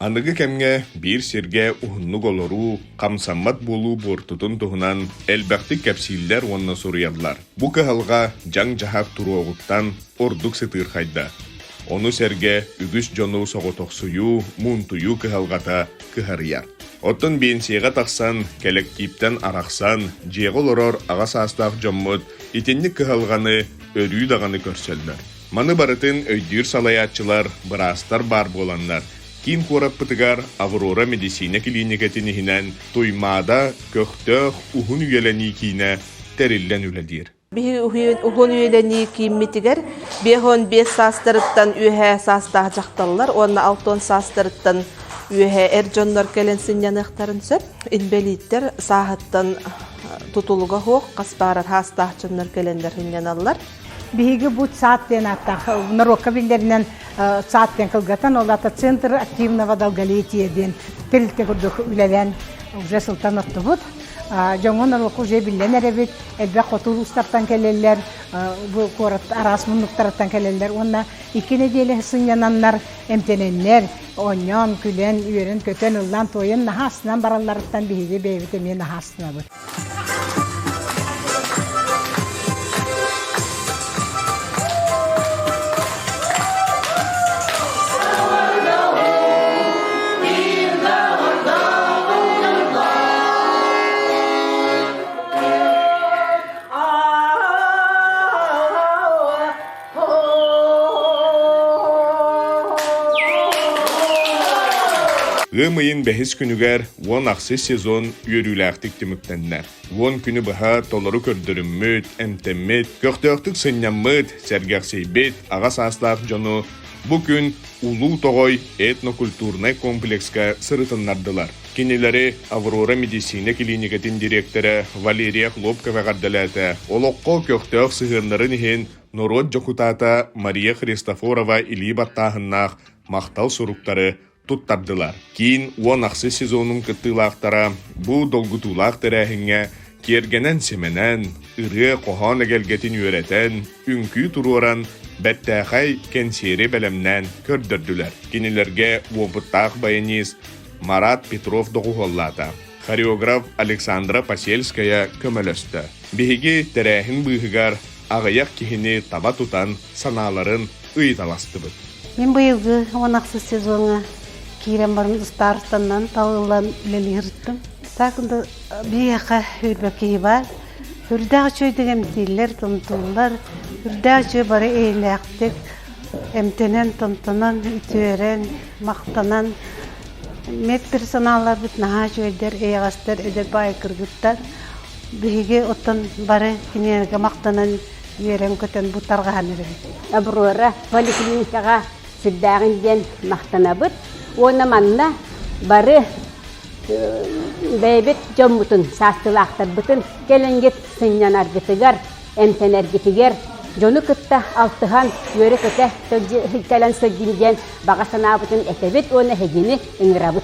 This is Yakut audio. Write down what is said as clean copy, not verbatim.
Аныгы кэмҥэ биир сиргэ уһуннук олоруу, хамсаммат буолуу буортутун туһунан элбэхтик кэпсииллэр уонна суруйаллар. Бу кыһалҕа дьаҥ-дьаһах туруоҕуттан ордук сытыырхайда. Ону сэргэ үгүс дьону соҕотохсуйуу, муунтуйуу кыһалҕата кыһарыйар. Оттон биэнсийэҕэ тахсан, кэлэктииптэн арахсан, дьиэҕэ олорор аҕа саастаах дьоммут итинник кыһалҕаны өрүү даҕаны көрсөллөр. Маны барытын өйдүүр салайааччылар, быраастар баар буоланнар, киин куораппытыгар Аврора мэдиссиинэ килииникэтин иһинэн Туймаада көхтөөх уһун үйэлэнии киинэ тэриллэн үлэлиир. Биһиги уһун үйэлэнии кииммитигэр 55 саастарыттан үөһээ саастаах дьахталлар уонна 60 саастарыттан үөһээ эр дьоннор кэлэн сынньаныахтарын сөп. Инбэлииттэр сааһыттан тутулуга суох хас баарар саастаах дьоннор кэлэннэр сынньаналлар. Биһиги бу ЦАД диэн ааттаах норуокка биллэринэн ЦАД диэн кылгатан, ол аата Центр активного долголетия диэн тэрилтэ курдук үлэлээн уже сылтан ортубут. Дьоҥҥо норуокка уже биллэн эрэбит, элбэх хоту улуустартан кэлэллэр, бу куорат араас муннуктарыттан кэлэллэр уонна икки нэдиэлэ сынньананнар, эмтэнэннэр, оонньоон, күлэн, үөрэн-көтөн, ыллаан-туойан наһаа астынан баралларыттан биһиги бэйэбит эмиэ наһаа астынабыт. Ыам ыйын бэһис күнүгэр уон ахсыс сезон үөрүүлээхтик түмүктэннэ. Уон күнү быһа толору көрдөрүммүт, эмтэммит, көхтөөхтүк сынньаммыт, сэргэхсийбит аҕа саастаах дьону бу күн Улуу Тоҕой этнокультурнай комплекска сырытыннардылар. Кинилэри Аврора медицина килииникэтин дириэктэрэ Валерия Хлопкова эҕэрдэлээтэ. Олоххо көхтөөх сыһыаннарын иһин норуот дьокутаата Мария Христофорова илии баттааһыннаах махтал суруктары туттардылар. Киин уон ахсыс сезонун кыттыылаахтара бу долгутуулаах тэрээһиҥҥэ киэргэнэн-симэнэн, ырыа-хоһоон эгэлгэтин үөрэтэн, үҥкүү туруоран, бэртээхэй кэнсиэри бэлэмнээн көрдөрдүлэр. Кинилэргэ уопуттаах баянист Марат Петров доҕуһуоллаата. Хореограф Александра Посельская көмөлөстө. Биһиги тэрээһин быыһыгар аҕыйах киһини таба тутан санааларын ыйыталастыбыт. Мин быйылгы уон ахсыс сезоҥҥа киирэн баран ыстаарыстанан талыллан үлэлии сырыттым. Так биһиэхэ үрбэ киһи баар. Үрдээх үчүгэйдик эмтииллэр, томтууллар. Үрдээх үчүгэй бары эйэлээхтик эмтэнэн, томтонон, үтүөрэн, махтанан Медперсоналларбыт наһаа үчүгэйдэр, эйэҕэстэр, эдэр баай кыргыттар. Биһиги оттон бары кинилэргэ махтанан үөрэн-көтөн бу тарҕаһан эрэбит. Аврора поликлиникаҕа сүрдээҕин диэн махтанабыт. Уонна манна бары бэйэбит дьоммутун, саастыылаахтарбытын кэлэҥҥит сынньанаргытыгар, эмтэнэргитигэр дьону кытта алтыһан үөрэ-көтө кэлэн сылдьын диэн баҕа санаабытын этэбит уонна эһигини ыҥырабыт.